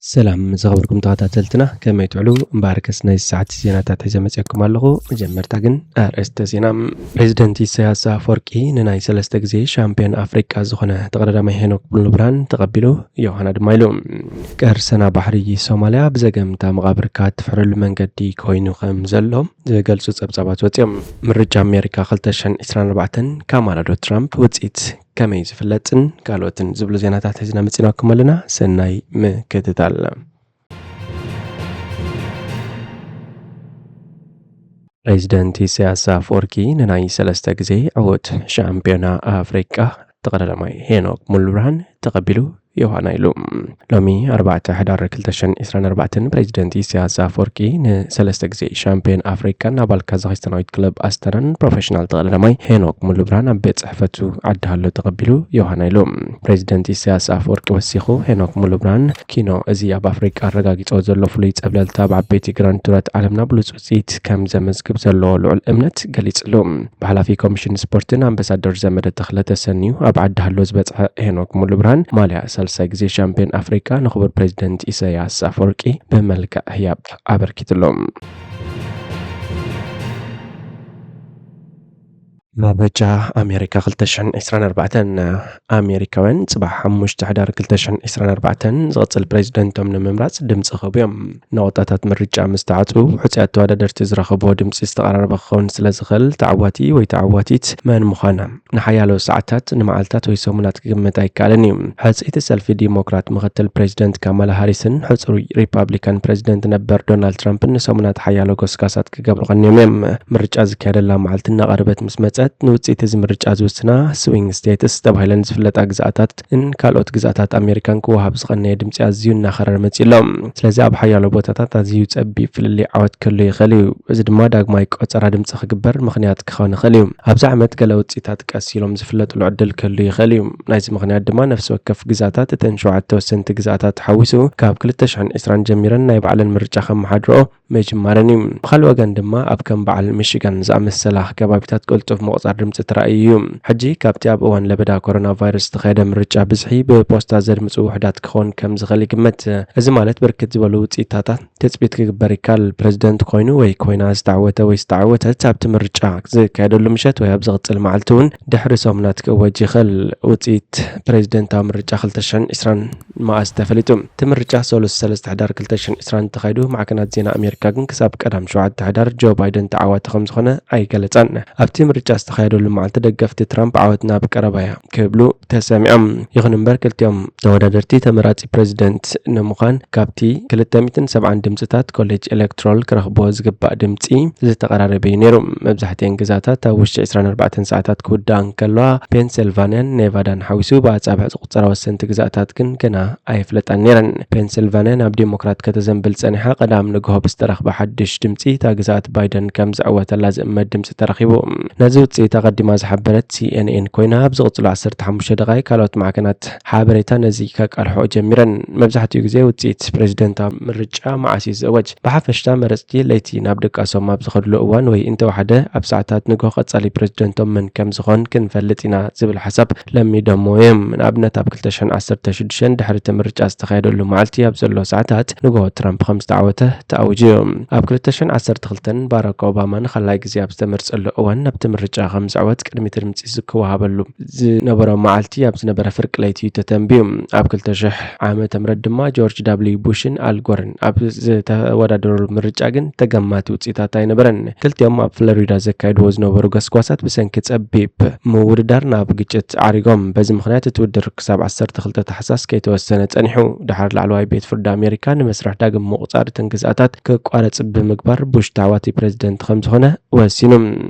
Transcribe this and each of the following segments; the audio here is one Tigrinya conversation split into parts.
ሰላም ዝኸበርኩም ተኸታተልትና፣ ከመይ ትውዕሉ? እምበኣርከስ ናይ ሰዓት ዜናታት ሒዘ መፅየኩም ኣለኹ። መጀመርታ ግን ኣርእስተ ዜና። ፕሬዚደንት ኢሳያስ ኣፈወርቂ ንናይ ሰለስተ ግዜ ሻምፒዮን ኣፍሪቃ ዝኾነ ተቐዳዳማይ ሄኖክ ሙሉብርሃን ተቐቢሉ፣ ዮሃና ድማ ኢሉ። ቀርሰና ባሕሪ ሶማልያ ብዘገምታ መቓብርካ እትፍሕረሉ መንገዲ ኮይኑ ከም ዘሎ ዝገልጹ ጸብጻባት ወጺኦም። ምርጫ ኣሜሪካ ክልተ ሽሕን ዕስራን ኣርባዕተን፣ ካማላ ዶ ትራምፕ፣ ውጽኢት ከመይ ዝፍለጥን ካልኦትን ዝብሉ ዜናታት ሒዝና መጺናኩም ኣለና። ሰናይ ምክትታል። ፕሬዚደንት ኢሳያስ ኣፈወርቂ ንናይ ሰለስተ ግዜ ዕዉት ሻምፒዮና ኣፍሪቃ ተቐዳዳማይ ሄኖክ ሙሉብርሃን ተቐቢሉ፣ ዮሃና ኢሉ። ሎሚ ኣርባዕተ ሕዳር ክልተ ሽሕን ዕስራን ኣርባዕተን፣ ፕሬዚደንት ኢሳያስ ኣፈወርቂ ንሰለስተ ግዜ ሻምፒዮን ኣፍሪካን ኣባል ካዛኪስታናዊት ክለብ ኣስተናን ፕሮፌሽናል ተቐዳዳማይ ሄኖክ ሙሉብርሃን ኣብ ቤት ጽሕፈቱ ዓዲ ሃሎ ተቐቢሉ፣ ዮሃና ኢሉ። ፕሬዚደንት ኢሳያስ ኣፈወርቂ ወሲኹ፣ ሄኖክ ሙሉብርሃን ኪኖ፣ እዚ ኣብ ኣፍሪቃ ኣረጋጊጾ ዘሎ ፍሉይ ጸብለልታ፣ ኣብ ዓበይቲ ግራንድ ቱራት ዓለምና ብሉጽ ውጽኢት ከም ዘመዝግብ ዘለዎ ልዑል እምነት ገሊጽሉ። ብሓላፊ ኮሚሽን ስፖርትን ኣምባሳደር ዘመደ ተኽለ ተሰንዩ ኣብ ዓዲ ሃሎ ዝበጽሐ ሄኖክ ሙሉብርሃን፣ ማልያ ሳልሳይ ግዜ ሻምፒዮን ኣፍሪቃ ንክቡር ፕሬዚደንት ኢሳያስ ኣፈወርቂ ብመልክዕ ህያብ ኣበርኪትሎም። መረጃ ኣሜሪካ ክልተ ሽሕን ዕስራን ኣርባዕተን። ኣሜሪካውያን ጽባሕ ሓሙሽተ ሕዳር ክልተ ሽሕን ዕስራን ኣርባዕተን ዝቕጽል ፕሬዚደንቶም ንምምራጽ ድምጺ ክህቡ እዮም። ነቑጣታት ምርጫ ምስ ተዓጽዉ፣ ሕጹያት ተወዳደርቲ ዝረኸብዎ ድምጺ ዝተቐራረበ ክኸውን ስለ ዝኽእል፣ ተዓዋቲ ወይ ተዓዋቲት መን ምዃና ንሓያሎ ሰዓታት፣ ንመዓልታት ወይ ሰሙናት ክግመት ኣይከኣልን እዩ። ሕጽይቲ ሰልፊ ዲሞክራት ምኽትል ፕሬዚደንት ካማላ ሃሪስን ሕጹይ ሪፓብሊካን ፕሬዚደንት ነበር ዶናልድ ትራምፕን ንሰሙናት ሓያሎ ጎስጋሳት ክገብሩ ቀንዮም እዮም። ምርጫ ዝካየደላ መዓልቲ እናቐረበት ምስ መጸት፣ ንውጽኢት እዚ ምርጫ ዝውስና ስዊንግ ስቴትስ ተባሂለን ዝፍለጣ ግዝኣታትን ካልኦት ግዝኣታት ኣሜሪካን ክወሃብ ዝቐነየ ድምጺ ኣዝዩ እናኸረረ መጺኡ ኣሎ። ስለዚ ኣብ ሓያሎ ቦታታት ኣዝዩ ጸቢብ ፍልልይ ዓወት ክህሉ ይኽእል እዩ። እዚ ድማ ዳግማይ ቆጸራ ድምጺ ክግበር ምኽንያት ክኸውን ይኽእል እዩ። ኣብዚ ዓመት ገለ ውጽኢታት ቀስ ኢሎም ዝፍለጥሉ ዕድል ክህሉ ይኽእል እዩ። ናይዚ ምኽንያት ድማ ነፍሲ ወከፍ ግዝኣታት፣ እተን ሸውዓተ ወሰንቲ ግዝኣታት ሓዊሱ፣ ካብ ክልተ ሽሕን ዕስራን ጀሚረን ናይ ባዕለን ምርጫ ከመሓድርኦ ምጅማረን እዩ። ብኻልእ ወገን ድማ ኣብ ከም በዓል ሚሽጋን ዝኣመሰላ ከባቢታት ቅልጡፍ ምቑጻር ድምጺ ተራእዩ እዩ። ሕጂ ካብቲ ኣብ እዋን ለበዳ ኮሮና ቫይረስ ዝተኻየደ ምርጫ ብዝሒ ብፖስታ ዘድምጹ ውሑዳት ክኸውን ከም ዝኽእል ይግመት። እዚ ማለት ብርክት ዝበሉ ውጽኢታታት ትጽቢት ክግበር ይከኣል። ፕሬዚደንት ኮይኑ ወይ ኮይና ዝተዓወተ ወይ ዝተዓወተት ኣብቲ ምርጫ ዝካየደሉ ምሸት ወይ ኣብ ዝቕጽል መዓልቲ እውን ድሕሪ ሰሙናት ክእወጅ ይኽእል። ውጽኢት ፕሬዚደንታዊ ምርጫ ክልተ ሽሕን ዕስራን መዓስ ተፈሊጡ? እቲ ምርጫ ሰሉስ ሰለስተ ሕዳር ክልተ ሽሕን ዕስራን እንተኻይዱ፣ ማዕከናት ዜና ኣሜሪካ ግን ክሳብ ቀዳም ሸውዓተ ሕዳር ጆ ባይደን ተዓዋቲ ከም ዝኾነ ኣይገለጻን። ኣብቲ ምርጫ ዝተኻየደሉ መዓልቲ ደገፍቲ ትራምፕ ዓወት ናብ ቀረባ እያ ክብሉ ተሰሚዖም። ይኹን እምበር ክልቲኦም ተወዳደርቲ ተመራጺ ፕሬዚደንት ንምዃን ካብቲ ክልተ ሚእትን ሰብዓን ድምጽታት ኮሌጅ ኤሌክቶራል ክረኽብዎ ዝግባእ ድምጺ ዝተቐራረበ እዩ ነይሩ። መብዛሕትኤን ግዛታት ኣብ ውሽጢ ዕስራን ኣርባዕተን ሰዓታት ክውዳኣ እንከለዋ፣ ፔንሲልቫንያን ኔቫዳን ሓዊሱ ብኣጻብዕ ዝቑጸራ ወሰንቲ ግዛታት ግን ገና ኣይፍለጣን ነይረን። ፔንሲልቫንያ ናብ ዲሞክራት ከተዘንብል ጸኒሓ፣ ቀዳም ንግሆ ብዝተረኽበ ሓድሽ ድምጺ እታ ግዛት ባይደን ከም ዘዕወተላ ዝእመት ድምጺ ተረኺቡ። ነዚ ውጽኢት ኣቐዲማ ዝሓበረት ሲ ኤን ኤን ኮይና፣ ኣብ ዝቕጽሉ ዓሰርተ ሓሙሽተ ደቓይቕ ካልኦት ማዕከናት ሓበሬታ ነዚ ከቃልሕኦ ጀሚረን። መብዛሕትኡ ግዜ ውጽኢት ፕሬዚደንታዊ ምርጫ መዓስ እዩ ዝእወጅ? ብሓፈሻ መረጽቲ ለይቲ ናብ ድቃሶም ኣብ ዝኸድሉ እዋን ወይ እንተወሓደ ኣብ ሰዓታት ንግሆ ቀጻሊ ፕሬዚደንቶም መን ከም ዝኾን ክንፈልጥ ኢና ዝብል ሓሳብ ለሚዶሞ እዮም። ንኣብነት ኣብ ክልተ ሽሕን ዓሰርተ ሽዱሽተን ድሕሪ እቲ ምርጫ ዝተኻየደሉ መዓልቲ ኣብ ዘሎ ሰዓታት ንግሆ ትራምፕ ከም ዝተዓወተ ተኣዊጁ እዩ። ኣብ ክልተ ሽሕን ዓሰርተ ክልተን ባራክ ኦባማ ንኻልኣይ ግዜ ኣብ ዝተመርጸሉ እዋን ናብቲ ምርጫ ከም ዝዕወት ቅድሚ እቲ ድምጺ ክወሃበሉ ዝነበሮ መዓልቲ ኣብ ዝነበረ ፍርቂ ለይቲ እዩ ተተንብዩ። ኣብ ክልተ ሽሕ ዓመተ ምህረት ድማ ጆርጅ ዳብልዩ ቡሽን ኣል ጎርን ኣብ ዝተወዳደሩሉ ምርጫ ግን ተገማቲ ውጽኢታት ኣይነበረን። ክልቲኦም ኣብ ፍሎሪዳ ዘካይድዎ ዝነበሩ ጎስጓሳት ብሰንኪ ጸቢብ ምውድዳር ናብ ግጭት ዓሪጎም። በዚ ምኽንያት እቲ ውድድር ክሳብ ዓሰርተ ክልተ ታሕሳስ ከይተወሰነ ጸኒሑ። ድሓር ላዕለዋይ ቤት ፍርዲ ኣሜሪካ ንመስርሕ ዳግም ምቑጻር እተን ግዝኣታት ክቋረጽ ብምግባር ቡሽ ተዓዋቲ ፕሬዚደንት ከም ዝኾነ ወሲኑ።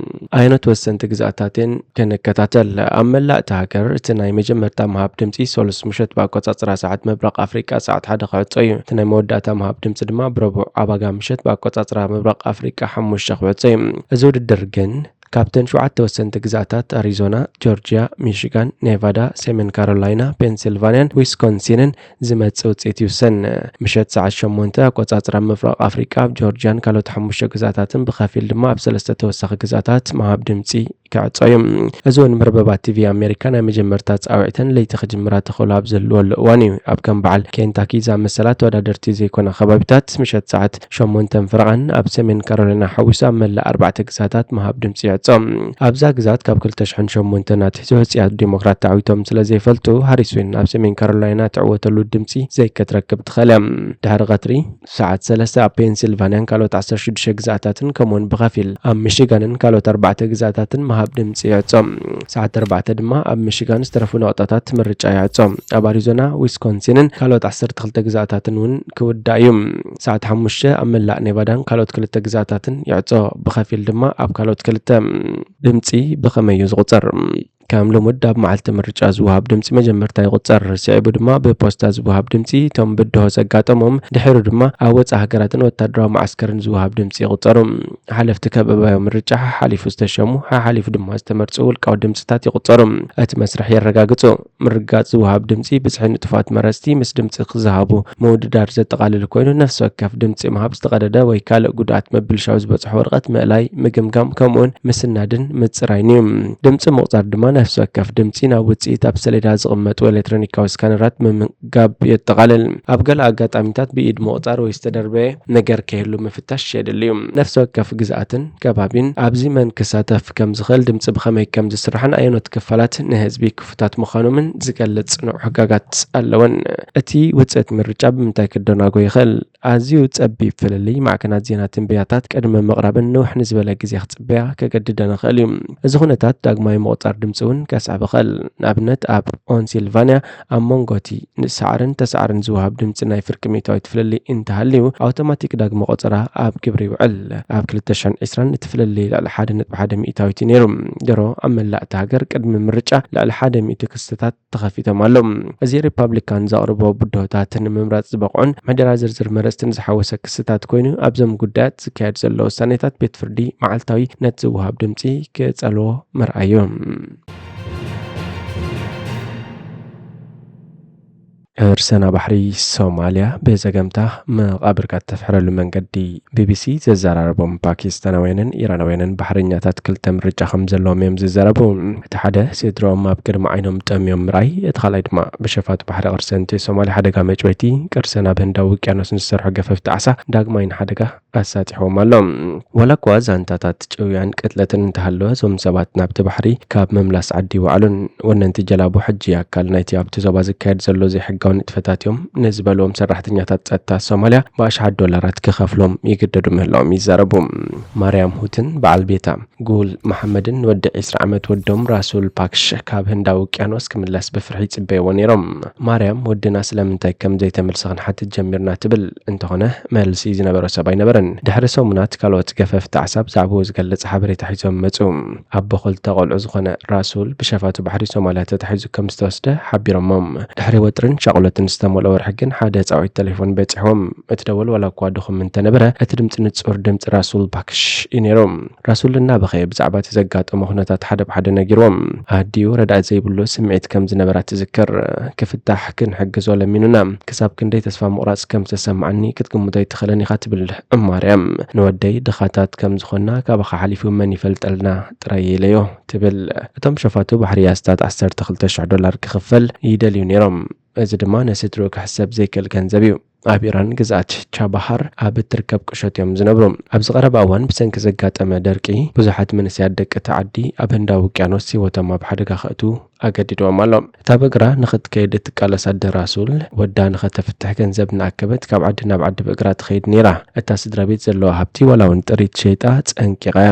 ኣየኖት ወሰንቲ ግዝኣታት እየን? ክንከታተል። ኣብ መላእ እታ ሃገር እቲ ናይ መጀመርታ ምሃብ ድምጺ ሰሉስ ምሸት ብኣቆጻጽራ ሰዓት ምብራቕ ኣፍሪቃ ሰዓት ሓደ ክዕጾ እዩ። እቲ ናይ መወዳእታ ምሃብ ድምጺ ድማ ብረቡዕ ኣባጋ ምሸት ብኣቆጻጽራ ምብራቕ ኣፍሪቃ ሓሙሽተ ክዕጾ እዩ። እዚ ውድድር ግን ካብተን ሸውዓተ ወሰንቲ ግዝኣታት ኣሪዞና፣ ጆርጅያ፣ ሚሽጋን፣ ኔቫዳ፣ ሰሜን ካሮላይና፣ ፔንሲልቫንያን ዊስኮንሲንን ዝመጽእ ውጽኢት ይውሰን። ምሸት ሰዓት ሸሞንተ ኣቆጻጽራ ምብራቕ ኣፍሪቃ ኣብ ጆርጅያን ካልኦት ሓሙሽተ ግዝኣታትን ብኸፊል ድማ ኣብ ሰለስተ ተወሳኺ ግዝኣታት ምሃብ ድምጺ ክዕጾ እዩ። እዚ እውን መርበባት ቲቪ ኣሜሪካ ናይ መጀመርታ ጻውዒተን ለይቲ ክጅምራ ተኽእሎ ኣብ ዝህልወሉ እዋን እዩ። ኣብ ከም በዓል ኬንታኪ ዝኣመሰላ ተወዳደርቲ ዘይኮና ከባቢታት ምሸት ሰዓት ሸሞንተን ፍረቓን ኣብ ሰሜን ካሮላይና ሓዊሱ ኣብ መላእ ኣርባዕተ ግዛታት ምሃብ ድምጺ ይዕጾ። ኣብዛ ግዛት ካብ ክልተ ሽሕን ሸሞንተን ኣትሒዙ ህጽያት ዲሞክራት ተዓዊቶም ስለ ዘይፈልጡ፣ ሃሪስ ዊን ኣብ ሰሜን ካሮላይና ትዕወተሉ ድምጺ ዘይከትረክብ ትኽእል እያ። ድሕሪ ቀትሪ ሰዓት ሰለስተ ኣብ ፔንሲልቫንያን ካልኦት ዓሰርተ ሽዱሽተ ግዛታትን ከምኡውን ብኸፊል ኣብ ሚሽጋንን ካልኦት ኣርባዕተ ግዛታትን ምሃብ ድምጺ ይዕጾ። ሰዓት ኣርባዕተ ድማ ኣብ ሚሽጋን ዝተረፉ ነቑጣታት ምርጫ ይዕጾ። ኣብ ኣሪዞና፣ ዊስኮንሲንን ካልኦት ዓሰርተ ክልተ ግዛታትን እውን ክውዳእ እዩ። ሰዓት ሓሙሽተ ኣብ መላእ ኔቫዳን ካልኦት ክልተ ግዛታትን ይዕጾ። ብኸፊል ድማ ኣብ ካልኦት ክልተ። ድምጺ ብኸመይ እዩ ዝቑጸር? ከም ልሙድ ኣብ መዓልቲ ምርጫ ዝወሃብ ድምጺ መጀመርታ ይቑጸር። ስዒቡ ድማ ብፖስታ ዝወሃብ ድምጺ፣ እቶም ብድሆ ዘጋጠሞም፣ ድሒሩ ድማ ኣብ ወጻኢ ሃገራትን ወታደራዊ መዓስከርን ዝወሃብ ድምጺ ይቑጸሩ። ሓለፍቲ ከበባዊ ምርጫ ሓሓሊፉ ዝተሸሙ፣ ሓሓሊፉ ድማ ዝተመርጹ ውልቃዊ ድምጽታት ይቑጸሩ። እቲ መስርሕ የረጋግጹ። ምርጋጽ ዝወሃብ ድምጺ ብዝሒ ንጡፋት መረጽቲ ምስ ድምጺ ክዝሃቡ ምውድዳር ዘጠቓልል ኮይኑ፣ ነፍሲ ወከፍ ድምጺ ምሃብ ዝተቐደደ ወይ ካልእ ጉድኣት ምብልሻው ዝበጽሖ ወረቐት ምእላይ፣ ምግምጋም፣ ከምኡውን ምስናድን ምጽራይን እዩ። ድምጺ ምቑጻር ድማ ነፍሲ ወከፍ ድምጺ ናብ ውጽኢት ኣብ ሰሌዳ ዝቕመጡ ኤሌክትሮኒካዊ ስካነራት ምምጋብ የጠቓልል። ኣብ ገለ ኣጋጣሚታት ብኢድ ምቑጻር ወይ ዝተደርበየ ነገር ከይህሉ ምፍታሽ የድሊ እዩ። ነፍሲ ወከፍ ግዝኣትን ከባቢን ኣብዚ መን ክሳተፍ ከም ዝኽእል፣ ድምጺ ብኸመይ ከም ዝስራሕን ኣየኖት ክፋላት ንህዝቢ ክፉታት ምዃኖምን ዝገልጽ ጽኑዕ ሕጋጋት ኣለወን። እቲ ውጽኢት ምርጫ ብምንታይ ክደናጎ ይኽእል? ኣዝዩ ጸቢብ ፍልልይ ማዕከናት ዜና ትንበያታት ቅድሚ ምቕራብን ንውሕ ንዝበለ ግዜ ክጽበያ ከገድደን ይኽእል እዩ። እዚ ኩነታት ዳግማይ ምቑጻር ድምጺ እውን ከስዕብ ይኽእል። ንኣብነት፣ ኣብ ኦንሲልቫንያ ኣብ መንጎ እቲ ንሰዓርን ተሰዓርን ዝወሃብ ድምጺ ናይ ፍርቂ ሚእታዊት ፍልልይ እንተሃልዩ፣ ኣውቶማቲክ ዳግመ ቆጸራ ኣብ ግብሪ ይውዕል። ኣብ ክልተ ሽሕን ዕስራን እቲ ፍልልይ ልዕሊ ሓደ ነጥቢ ሓደ ሚእታዊት እዩ ነይሩ። ድሮ ኣብ መላእ እታ ሃገር ቅድሚ ምርጫ ልዕሊ ሓደ ሚእቲ ክስታት ተኸፊቶም ኣለዉ። እዚ ሪፓብሊካን ዘቕርቦ ብድሆታት ንምምራጽ ዝበቕዑን ምሕደራ ዝርዝር መረጽትን ዝሓወሰ ክስታት ኮይኑ፣ ኣብዞም ጉዳያት ዝካየድ ዘሎ ውሳኔታት ቤት ፍርዲ መዓልታዊ ነቲ ዝወሃብ ድምጺ ክጸልዎ መርኣዩ። ርሰና ባሕሪ ሶማልያ ብዘገምታ መቓብርካ እተፍሕረሉ መንገዲ ቢቢሲ ዘዘራረቦም ፓኪስታናውያንን ኢራናውያንን ባሕረኛታት ክልተ ምርጫ ከም ዘለዎም እዮም ዝዘረቡ። እቲ ሓደ ስድራኦም ኣብ ቅድሚ ዓይኖም ጠምዮም ምርኣይ፣ እቲ ካልኣይ ድማ ብሸፋቱ ባሕሪ ቅርሰንቲ ሶማልያ ሓደጋ መጭወይቲ ቅርሰን ኣብ ህንዳዊ ውቅያኖስ ንዝሰርሑ ገፈፍቲ ዓሳ ዳግማይ ንሓደጋ ኣሳጢሕዎም ኣሎ። ዋላ እኳ ዛንታታት ጭውያን ቅትለትን እንተሃለወ፣ እዞም ሰባት ናብቲ ባሕሪ ካብ ምምላስ ዓዲ ይወዓሉን። ወነንቲ ጀላቡ ሕጂ ኣካል ናይቲ ኣብቲ ዞባ ዝካየድ ዘሎ ዘይሕጋዊ ንጥፈታት እዮም ንዝበልዎም ሰራሕተኛታት ጸጥታ ሶማልያ ብኣሽሓት ዶላራት ክኸፍሎም ይግደዱ ምህላዎም ይዛረቡ። ማርያም ሁትን በዓል ቤታ ጉል መሓመድን ወዲ ዕስራ ዓመት ወዶም ራሱል ፓክሽ ካብ ህንዳዊ ውቅያኖስ ክምለስ ብፍርሒ ይጽበይዎ ነይሮም። ማርያም፣ ወድና ስለምንታይ ከም ዘይተመልሰ ክንሓትት ጀሚርና ትብል። እንተኾነ፣ መልሲ ዝነበሮ ሰብ ኣይነበረን። ድሕሪ ሰሙናት፣ ካልኦት ገፈፍቲ ዓሳ ብዛዕባኡ ዝገልጽ ሓበሬታ ሒዞም መጹ። ኣቦ ክልተ ቆልዑ ዝኾነ ራሱል፣ ብሸፋቱ ባሕሪ ሶማልያ ተታሒዙ ከም ዝተወስደ ሓቢሮሞም። ድሕሪ ወጥርን ሻቕሎትን ዝተመልኦ ወርሒ ግን፣ ሓደ ጻውዒት ቴሌፎን በጺሕዎም። እቲ ደወል ዋላ እኳ ድኹም እንተነበረ፣ እቲ ድምጺ ንጹር ድምጺ ራሱል ባክሽ እዩ ነይሩ። ራሱል እናበኸየ ብዛዕባ እቲ ዘጋጠሞ ኩነታት ሓደ ብሓደ ነጊርዎም። ኣዲኡ ረዳእ ዘይብሉ ስምዒት ከም ዝነበራ ትዝክር። ክፍታሕ ክንሕግዞ ለሚኑና። ክሳብ ክንደይ ተስፋ ምቑራጽ ከም ዝተሰምዓኒ ክትግምቶ ኣይትኽእልን ኢኻ፣ ትብል ማርያም። ንወደይ ድኻታት ከም ዝኾንና ካባኻ ሓሊፉ መን ይፈልጠልና ጥራይ ኢለዮ፣ ትብል። እቶም ሸፋቱ ባሕሪ ኣስታት ዓሰርተ ክልተ ሽሕ ዶላር ክኽፈል ይደልዩ ነይሮም። እዚ ድማ ንስድርኡ ክሕሰብ ዘይክእል ገንዘብ እዩ። ኣብ ኢራን ግዝኣት ቻባሃር ኣብ እትርከብ ቁሸት እዮም ዝነብሩ። ኣብዚ ቀረባ እዋን ብሰንኪ ዘጋጠመ ደርቂ ብዙሓት መንእሰያት ደቂ እቲ ዓዲ ኣብ ህንዳዊ ውቅያኖስ ህይወቶም ኣብ ሓደጋ ከእቱ ኣገዲድዎም ኣሎ። እታ ብእግራ ንኽትከይድ እትቃለስ ኣደ ራሱል፣ ወዳ ንኸተፍትሕ ገንዘብ እናኣከበት ካብ ዓዲ ናብ ዓዲ ብእግራ ትኸይድ ነይራ። እታ ስድራ ቤት ዘለዋ ሃብቲ ዋላ እውን ጥሪት ሸይጣ ጸንቂቓ እያ።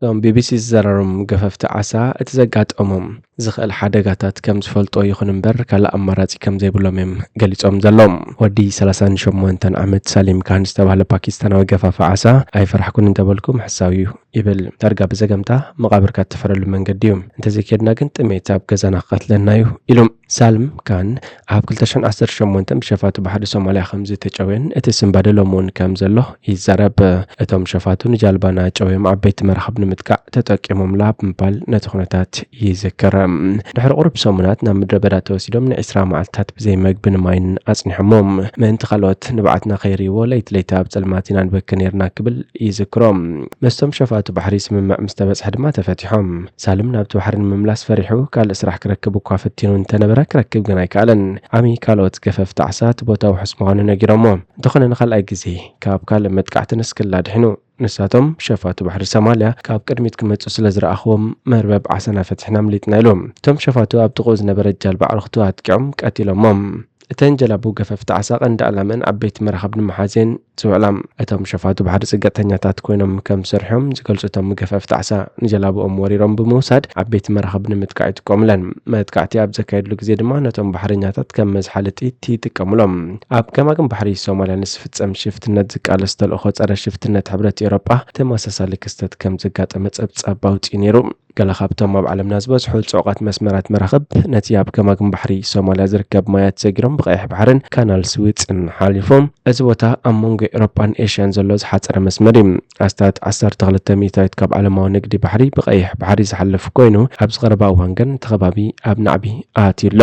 እዞም ቢቢሲ ዝዘራረቦም ገፈፍቲ ዓሳ እቲ ዘጋጠሞም ዝኽእል ሓደጋታት ከም ዝፈልጦ ይኹን እምበር ካልእ ኣማራጺ ከም ዘይብሎም እዮም ገሊጾም ዘለዉ። ወዲ ሰላሳን ሸሞንተን ዓመት ሳሊም ካን ዝተባህለ ፓኪስታናዊ ገፋፊ ዓሳ፣ "ኣይፈራሕኩን እንተበልኩ ምሕሳው እዩ" ይብል። ዳርጋ ብዘገምታ መቓብርካ እትፍሕረሉ መንገዲ እዩ። እንተዘይኬድና ግን ጥሜት ኣብ ገዛ ዛና ክቐትለና እዩ ኢሉ። ሳልም ካን ኣብ ክልተ ሽሕን ዓሰርተ ሸሞንተን ብሸፋቱ ባሕሪ ሶማልያ ከም ዝተጨወየን እቲ ስንባደ ሎሚ እውን ከም ዘሎ ይዛረብ። እቶም ሸፋቱ ንጃልባ ናጨውዮም ዓበይቲ መራኽብ ንምጥቃዕ ተጠቂሞምላ ብምባል ነቲ ኩነታት ይዝክር። ድሕሪ ቁሩብ ሰሙናት ናብ ምድረ በዳ ተወሲዶም ንዒስራ መዓልትታት ብዘይ መግብን ማይን ኣጽኒሖሞ። ምእንቲ ካልኦት ንብዓትና ከይርእይዎ ለይቲ ለይቲ ኣብ ጸልማት ኢና ንበኪ ነይርና ክብል ይዝክሮ። ምስቶም ሸፋቱ ባሕሪ ስምምዕ ምስ ተበጽሐ ድማ ተፈቲሖም። ሳልም ናብቲ ባሕሪ ንምምላስ ፈሪሑ ካልእ ስራሕ ክረክብ እኳ ፈቲኑ እንተነበረ ክረክብ ግን ኣይከኣለን። ዓሚ ካልኦት ገፈፍቲ ዓሳ እቲ ቦታ ውሑስ ምዃኑ ነጊሮሞ። እንተኾነ ንኻልኣይ ግዜ ካብ ካልእ መጥቃዕቲ ንስክላ ድሒኑ። ንሳቶም ሸፋቱ ባሕሪ ሶማልያ ካብ ቅድሚት ክመጹ ስለ ዝረኣኽዎም መርበብ ዓሳና ፈቲሕና ኣምሊጥና ኢሉ። እቶም ሸፋቱ ኣብ ጥቕኡ ዝነበረት ጃልባ ኣዕሩኽቱ ኣጥቂዖም ቀቲሎሞም። እተን ጀላቡ ገፈፍቲ ዓሳ ቀንዲ ዕላመን ዓበይቲ መራኽብ ንምሓዝ እየን ዝውዕላ። እቶም ሸፋቱ ባሕሪ ጽግዕተኛታት ኮይኖም ከም ዝሰርሑ ዝገልጹ እቶም ገፈፍቲ ዓሳ ንጀላቡኦም ወሪሮም ብምውሳድ ዓበይቲ መራኽብ ንምጥቃዕ ይጥቀሙለን። መጥቃዕቲ ኣብ ዘካየድሉ ግዜ ድማ ነቶም ባሕረኛታት ከም መዝሓሊ ጥይት ይጥቀሙሎም። ኣብ ገማግም ባሕሪ ሶማልያ ንዝፍጸም ሽፍትነት ዝቃለስ ተልእኾ ጸረ ሽፍትነት ሕብረት ኤውሮጳ ተመሳሳሊ ክስተት ከም ዘጋጠመ ጸብጻብ ኣውጺኡ ነይሩ። ገለ ካብቶም ኣብ ዓለምና ዝበዝሑ ጽዑቓት መስመራት መራኽብ ነቲ ኣብ ገማግም ባሕሪ ሶማልያ ዝርከብ ማያት ሰጊሮም ብቐይሕ ባሕርን ካናል ስዊጽን ሓሊፎም። እዚ ቦታ ኣብ መንጎ ኤውሮጳን ኤሽያን ዘሎ ዝሓጸረ መስመር እዩ። ኣስታት ዓሰርተ ክልተ ሚእታዊት ካብ ዓለማዊ ንግዲ ባሕሪ ብቐይሕ ባሕሪ ዝሓልፍ ኮይኑ፣ ኣብዚ ቀረባ እዋን ግን እቲ ከባቢ ኣብ ናዕቢ ኣትዩ ኣሎ።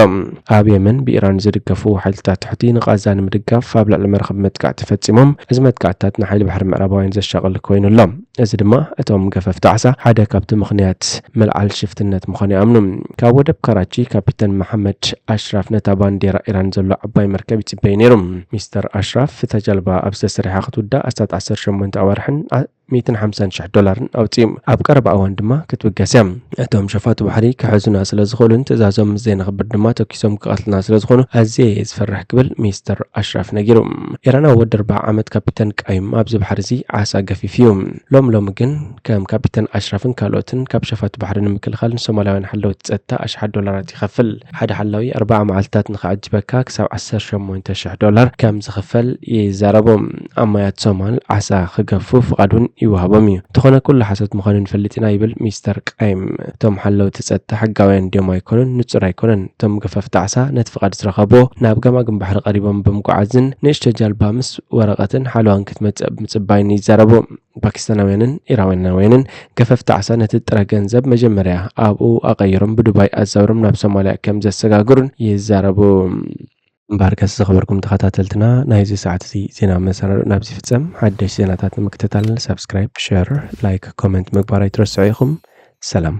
ኣብ የመን ብኢራን ዝድገፉ ሓይልታት ትሕቲ ንቓዛ ንምድጋፍ ኣብ ልዕሊ መራኽብ መጥቃዕቲ ፈጺሞም። እዚ መጥቃዕትታት ንሓይሊ ባሕሪ ምዕራባውያን ዘሻቕል ኮይኑ ኣሎ። እዚ ድማ እቶም ገፈፍቲ ዓሳ ሓደ ካብቲ ምኽንያት ምልዓል ሽፍትነት ምዃኑ ይኣምኑ። ካብ ወደብ ካራቺ ካፒተን መሓመድ ኣሽራፍ ነታ ባንዴራ ኢራን ዘሎ ዓባይ መርከብ ይጽበዩ ነይሩ። ሚስተር ኣሽራፍ እታ ጃልባ ኣብ ዝተሰሪሓ ክትውዳእ ኣስታት ዓሰርተ ሸሞንተ ኣዋርሕን ዓ-፣ ሚእትን ሓምሳን ሽሕ ዶላርን ኣውጺኡ። ኣብ ቀረባ እዋን ድማ ክትብገስ እያ። እቶም ሸፋቱ ባሕሪ ክሕዙና ስለ ዝኽእሉን ትእዛዞም ምስ ዘይነኽብር ድማ ተኪሶም ክቐትልና ስለ ዝኾኑ ኣዝየ እየ ዝፈርሕ ክብል ሚስተር ኣሽራፍ ነጊሩ። ኢራናዊ ወዲ ኣርብዓ ዓመት ካፒተን ቃይም ኣብዚ ባሕሪ እዚ ዓሳ ገፊፍ እዩ። ሎም ሎሚ ግን ከም ካፒተን ኣሽራፍን ካልኦትን ካብ ሸፋቱ ባሕሪ ንምክልኻል ንሶማላውያን ሓለውቲ ጸጥታ ኣሽሓት ዶላራት ይኸፍል። ሓደ ሓላዊ ኣርብዓ መዓልትታት ንኽዓጅበካ ክሳብ ዓሰርተ ሸሞንተ ሽሕ ዶላር ከም ዝኽፈል ይዛረቡ። ኣብ ማያት ሶማል ዓሳ ክገፉ ፍቓድ እውን ይወሃቦም እዩ። እንተኾነ ኩሉ ሓሶት ምዃኑ ንፈልጥ ኢና ይብል ሚስተር ቃይም። እቶም ሓለውቲ ጸጥታ ሕጋውያን ድዮም ኣይኮኑን ንጹር ኣይኮነን። እቶም ገፈፍቲ ዓሳ ነቲ ፍቓድ ዝረኸብዎ ናብ ገማግም ባሕሪ ቀሪቦም ብምጉዓዝን ንእሽቶ ጃልባ ምስ ወረቐትን ሓለዋን ክትመጽእ ብምጽባይን ይዛረቡ። ፓኪስታናውያንን ኢራናውያንን ገፈፍቲ ዓሳ ነቲ ጥረ ገንዘብ መጀመርያ ኣብኡ ኣቐይሮም ብዱባይ ኣዛውሮም ናብ ሶማልያ ከም ዘሰጋግሩን ይዛረቡ። እምበኣርከስ ዝኸበርኩም ተኸታተልትና ናይዚ ሰዓት እዚ ዜና መሰናድኦ ናብዚ ይፍጸም። ሓደሽ ዜናታት ንምክትታል ሳብስክራይብ፣ ሸር፣ ላይክ፣ ኮመንት ምግባር ኣይትረስዑ ኢኹም። ሰላም።